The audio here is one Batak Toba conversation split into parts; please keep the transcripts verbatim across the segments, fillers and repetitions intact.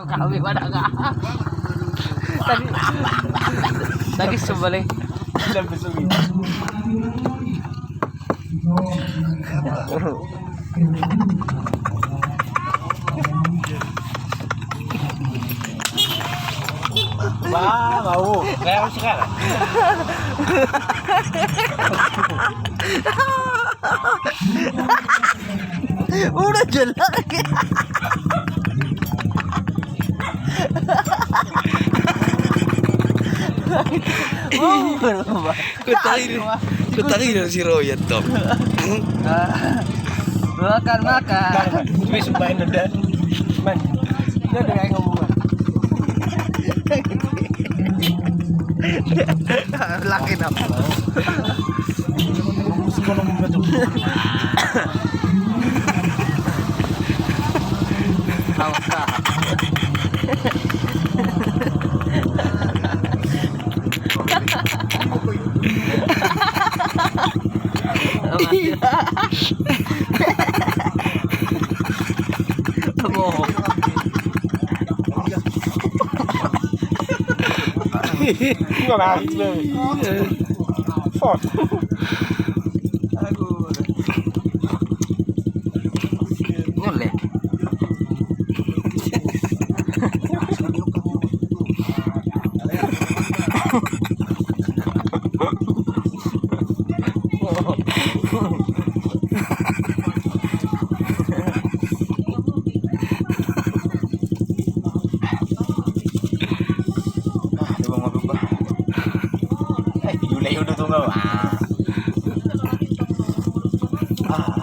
Kami pada nggak. Tadi, tadi sebalik. Wah, mau. Kayak sekarang. Udah jelek. Oh, berubah. Kau tahu ini, kau tahu ini si Roy, ya, Tom? Makan, makan. Wis, main udah. Man. Dia udah kayak ngomong. Laki apa? Enggak, Bang. Fos. Aduh. Nyolek. Ah, coba ngopi, Pak. Eh, video lagi udah tuh, nggak? Ah. Ah.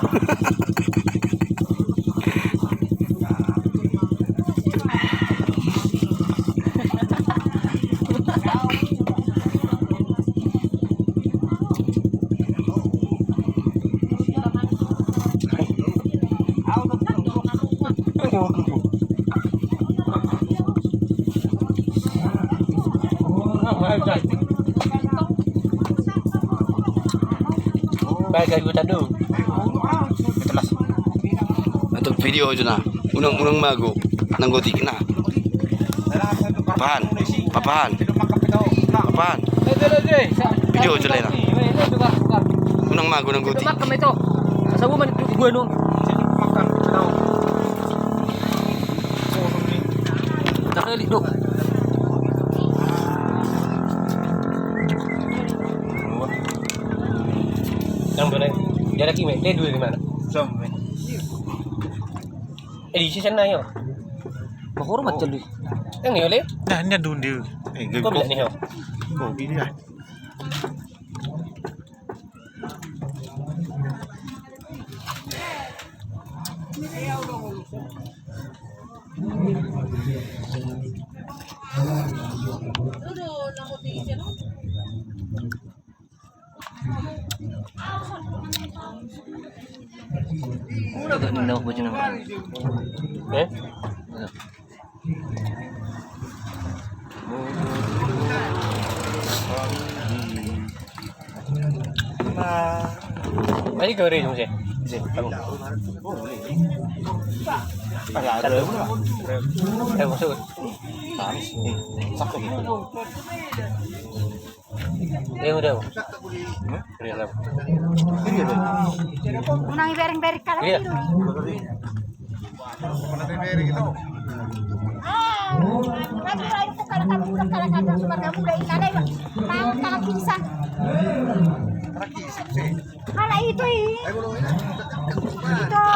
Baik, ayo, kita dulu. Itulah. Untuk video aja, nah. Unang, unang mago nang gotik, nah. Papahan, papahan, papahan. Video jelek, nah. Unang mago nang gotik. Yang boleh. Dia lagi, men. Dia dua di mana? Eh, di sisi sana, yo. Mahormat, Cel, di. Yang ni, oleh? Nah, ini ada undi. Eh, kau bisa ni, yo. Kau bisa. Agak nendang baju nama. Eh? Tadi kau rejung sih. Sih, kamu. Eh, masuk. Manis. Nih, sakit. Iya, udah. Iya, udah. Unang ibereng-bereng kalau. Iya. Ah, lagi lahir tuh kalau kamu udah kalau kagak sebagai muda ini ada yang tahu kalau pingsan. Kalau itu, ih. Itu.